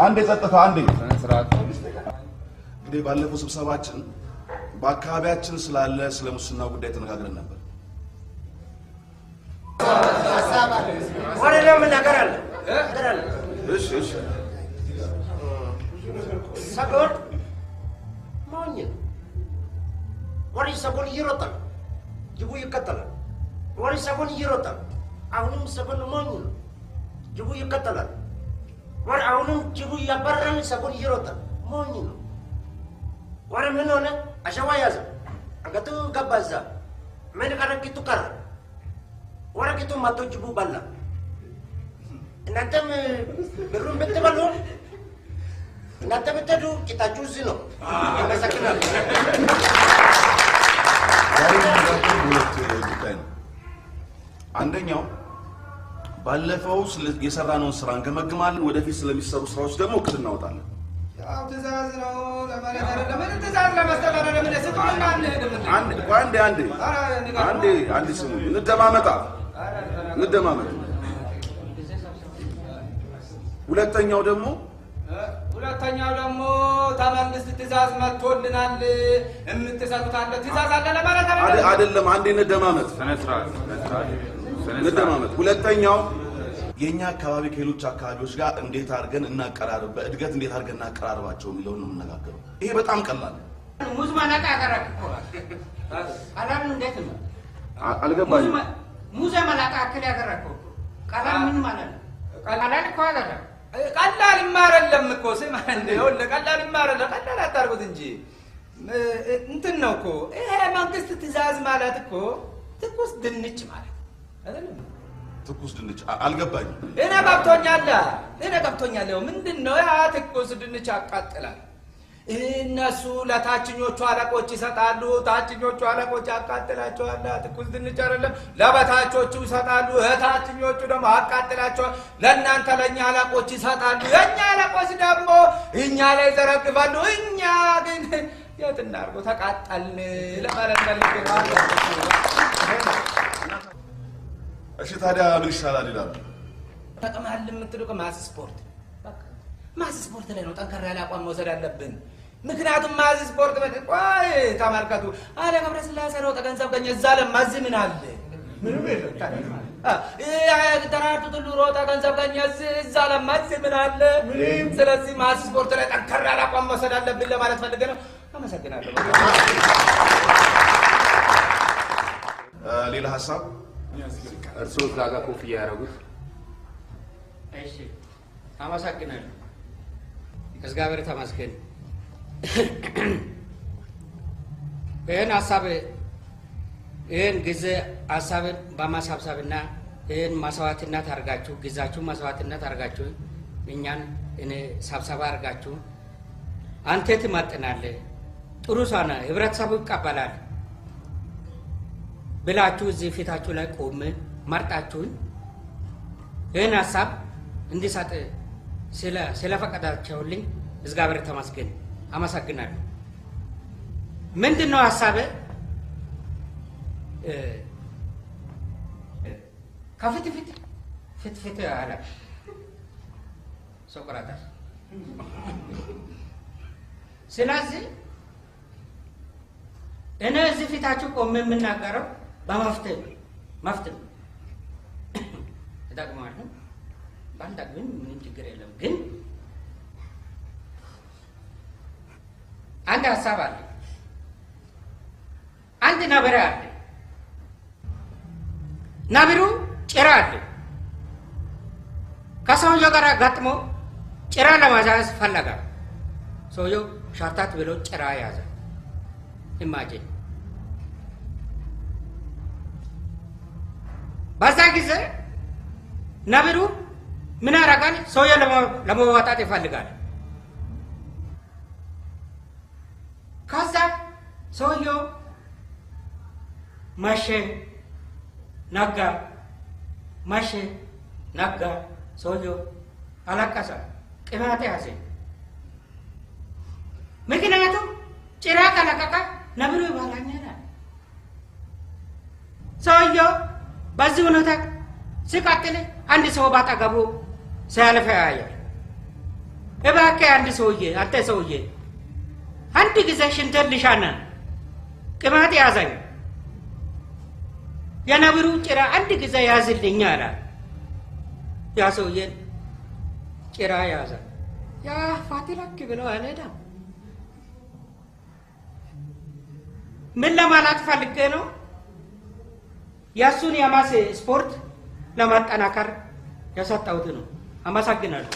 አንዴ ጸጥታ፣ አንዴ እንግዲህ ባለፈው ስብሰባችን በአካባቢያችን ስላለ ስለ ሙስና ጉዳይ ተነጋግረን ነበር። እሺ እሺ። ሰጎን ሞኝ ነው። ወሬ ሰጎን እየሮጠ ነው፣ ጅቡ ይከተላል። ወሬ ሰጎን እየሮጠ ነው። አሁንም ሰጎን ሞኝ ነው፣ ጅቡ ይከተላል። ወሬ አሁንም ጅቡ እያባረረን ሰጎን እየሮጠ ነው፣ ሞኝ ነው። ወሬ ምን ሆነ? አሸዋ ያዘ፣ አንገቱ ገባ እዛ። ምን ቀረ? ቂጡ ቀረ። ወሬ ቂጡ መቶ ጅቡ በላ። እናንተም ብሩን ብትበሉ እናንተ ብትሄዱ ቂጣችሁ እዚህ ነው። አመሰግናለሁ። ዛሬ የምንነጋገረው ሁለት ጉዳይ ነው። አንደኛው ባለፈው የሰራነውን ስራ እንገመግማለን። ወደፊት ስለሚሰሩ ስራዎች ደግሞ እቅድ እናወጣለን። ያው ትእዛዝ ነው ለማለት አይደለም። ምን ትእዛዝ ለመስጠት አይደለም። ስጡንና እንሂድ። አንዴ አንዴ አንዴ አንዴ አንዴ ስሙ፣ እንደማመጣ እንደማመጥ። ሁለተኛው ደግሞ ተመንግስት ትእዛዝ መጥቶልናል፣ የምትሰጡት አለ ትእዛዝ አለ ለማለት አይደለም። አይደለም። አንዴ እንደማመጥ እንደማመጥ። ሁለተኛው የኛ አካባቢ ከሌሎች አካባቢዎች ጋር እንዴት አድርገን እናቀራርብ፣ በእድገት እንዴት አድርገን እናቀራርባቸው የሚለውን ነው የምንነጋገረው። ይሄ በጣም ቀላል ነው። ሙዝ መላጣ ያደረግ እኮ ቀላል እንዴት ነው? አልገባኝም። ሙዝ መላጣ አክል ያደረግከው እኮ ቀላል ምን ማለት ነው? ቀላል እኮ አይደለም። ቀላልማ አይደለም እኮ ስማ፣ እንደ ይኸውልህ ቀላልማ አይደለም። ቀላል አታርጉት እንጂ እንትን ነው እኮ ይሄ መንግስት ትእዛዝ ማለት እኮ ትኩስ ድንች ማለት አይደለም። ትኩስ ድንች አልገባኝም። እኔ ገብቶኛል፣ እኔ ገብቶኛል። ይኸው ምንድን ነው ያ ትኩስ ድንች ያቃጥላል። እነሱ ለታችኞቹ አለቆች ይሰጣሉ፣ ታችኞቹ አለቆች ያቃጥላቸዋል። ትኩስ ድንች አይደለም። ለበታቾቹ ይሰጣሉ፣ እታችኞቹ ደግሞ ያቃጥላቸዋል። ለእናንተ ለእኛ አለቆች ይሰጣሉ፣ የእኛ አለቆች ደግሞ እኛ ላይ ይዘረግፋሉ። እኛ ግን የት እናድርገው ተቃጠልን ለማለት ፈልጌ ነው። እሺ ታዲያ ምን ይሻላል ይላሉ? ጠቅማል የምትሉ mass sport፣ በቃ mass sport ላይ ነው ጠንከር ያለ አቋም መውሰድ ያለብን። ምክንያቱም mass sport ቆይ ተመልከቱ፣ አለ ገብረስላሴ ሮጠ ገንዘብ ገኘ፣ እዛ ለማ እዚህ ምን አለ? ምንም የለም። ደራርቱ ቱሉ ሮጠ ገንዘብ ገኘ፣ እዛ ለማ እዚህ ምን አለ? ስለዚህ mass sport ላይ ጠንከር ያለ አቋም መውሰድ አለብን ለማለት ፈልጌ ነው። አመሰግናለሁ። ሌላ ሀሳብ? እርስዎ እዛ ጋር ኮፍያ ያደረጉት። እሺ አመሰግናለሁ። እግዚአብሔር ተመስገን። ይህን ሀሳብ ይህን ጊዜ ሀሳብን በማሰብሰብና ይህን መስዋዕትነት አድርጋችሁ ጊዜያችሁ መስዋዕትነት አድርጋችሁ እኛን እኔ ሰብሰባ አድርጋችሁ አንተ ትመጥናለህ፣ ጥሩ ሰው ነህ፣ ህብረተሰቡ ይቀበላል ብላችሁ እዚህ ፊታችሁ ላይ ቆሜ መርጣችሁኝ ይህን ሀሳብ እንዲሰጥ ስለፈቀዳችሁልኝ እግዚአብሔር ተመስገን፣ አመሰግናለሁ። ምንድን ነው ሀሳቤ? ከፊት ፊት ፊት ፊት አለ ሶቅራጠስ። ስለዚህ እኔ እዚህ ፊታችሁ ቆሜ የምናገረው በመፍትሄ መፍትሄ እጠቅማለሁ፣ ባልጠቅምም ምንም ችግር የለም። ግን አንድ ሀሳብ አለ። አንድ ነብር አለ። ነብሩ ጭራ አለ። ከሰውየው ጋር ገጥሞ ጭራ ለማያዝ ፈለገ። ሰውየው ሻርታት ብሎ ጭራ ያዘ። ኢማጂን በዛ ጊዜ ነብሩ ምን ያደርጋል? ሰውየው ለመዋጣት ይፈልጋል። ከዛ ሰውየው መሸ ነጋ፣ መሸ ነጋ። ሰውየው አለቀሰ፣ ቅማት ያዘ። ምክንያቱም ጭራ ከለቀቀ ነብሩ ይበላኛል። ሰውየው በዚህ ሁኔታ ሲቀጥል አንድ ሰው ባጠገቡ ሲያልፍ ያያል። እባክህ አንድ ሰውዬ፣ አንተ ሰውዬ አንድ ጊዜ ሽንቴን ልሻና ቅማት ያዘኝ፣ የነብሩ ጭራ አንድ ጊዜ ያዝልኝ አለ። ያ ሰውዬ ጭራ ያዘ። ያ ፋቲላክ ብለው አልሄደም። ምን ለማለት ፈልጌ ነው? የእሱን የማስ ስፖርት ለማጠናከር የሰጠሁት ነው። አመሰግናለሁ።